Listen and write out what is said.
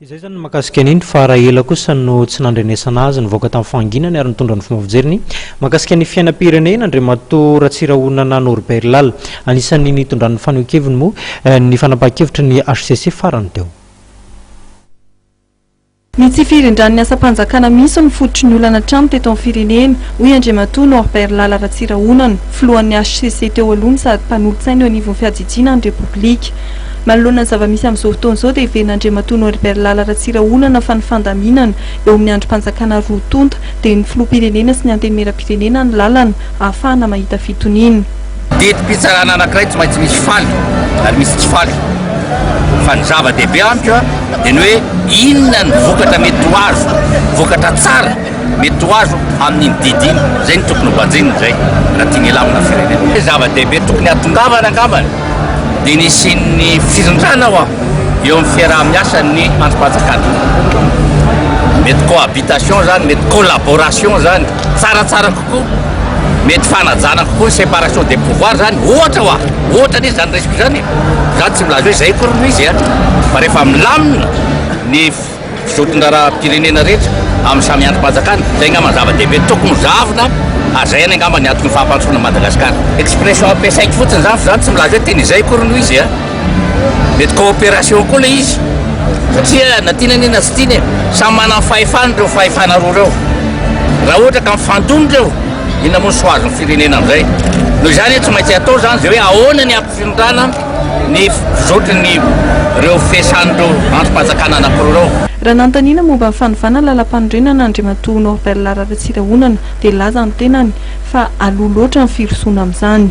Izay izany ny mahakasika an'iny fa raha ela kosa no tsy nandrenesana azy nivoaka tamin'ny fahanginany ary nitondra ny fomba fijeriny mahakasika ny fiainam-pirenena Andriamatoa Ratsirahonana Norbert Lala. Anisan'ny nitondrany ny fanehoan-keviny moa ny fanapahan-kevitry ny hcc farany teo. Ny tsy firindran'ny asam-panjakana misy no fototry ny olana hatrany teto amin'ny firenena, hoy Andriamatoa Norbert Lala Ratsirahonana, filohan'ny hcc teo aloha no sady mpanolotsaina eo anivon'ny fiadidiana ny Repoblika. Manoloana ny zava-misy amin'izao fotoana izao dia heverin'Andriamatoa Norbert Lala Ratsirahonana fa ny fandaminana eo amin'ny andrim-panjakana roa tonta dia ny filoham-pirenena sy ny antenimieram-pirenena ny lalana ahafahana mahita fitoniana. Didim-pitsarana anankiray tsy maintsy misy faly ary misy tsy faly fa ny zava-dehibe amiko dia ny hoe inona ny vokatra mety ho azo, vokatra tsara. Mety ho azo amin'iny didy iny. Izay no tokony ho banjinina izay raha tiana hilamina ny firenena. Ny zava-dehibe tokony hahatongavana angambany dia ny hisian'ny firindrana hoa eo amin'ny fiaraha-miasan'ny andrim-panjakana. Mety cohabitation izany, mety collaboration izany, tsaratsara kokoa, mety fanajana kokoa ny séparation des pouvoirs izany, ohatra hoa, ohatra anie izany resiko izany e! Izaho tsy milaza hoe izay akory no izy an! Fa rehefa milamina ny. Zoton-draharaham-pirenena rehetra amin'ny samy andrim-panjakana, izay angamba ny zava-dehibe tokony ho zahavina ary izay ihany angamba ny anton'ny fampandrosoana an'i Madagasikara. Expression ampiasaiko fotsiny izany fa izany tsy milaza hoe tena izay akory no izy a! Mety coopération koa ilay izy satria na tiana anie na tsy tiana e, samy manana ny fahefany ireo fahefana roa ireo. Raha ohatra ka mifandona ireo, inona moa ny soa azon'ny firenena amin'izay? Noho izany tsy maintsy atao izany izay hoe ahoana ny hampifindrana ny fizotry ny ireo fiasan'ireo andrim-panjakana anankiroa ireo. Raha nanontaniana momba ny fanovana ny lalampanorenana Andriamatoa Norbert Lara Ratsirahonana dia nilaza ny tenany fa aloha loatra ny firosoana amin'izany.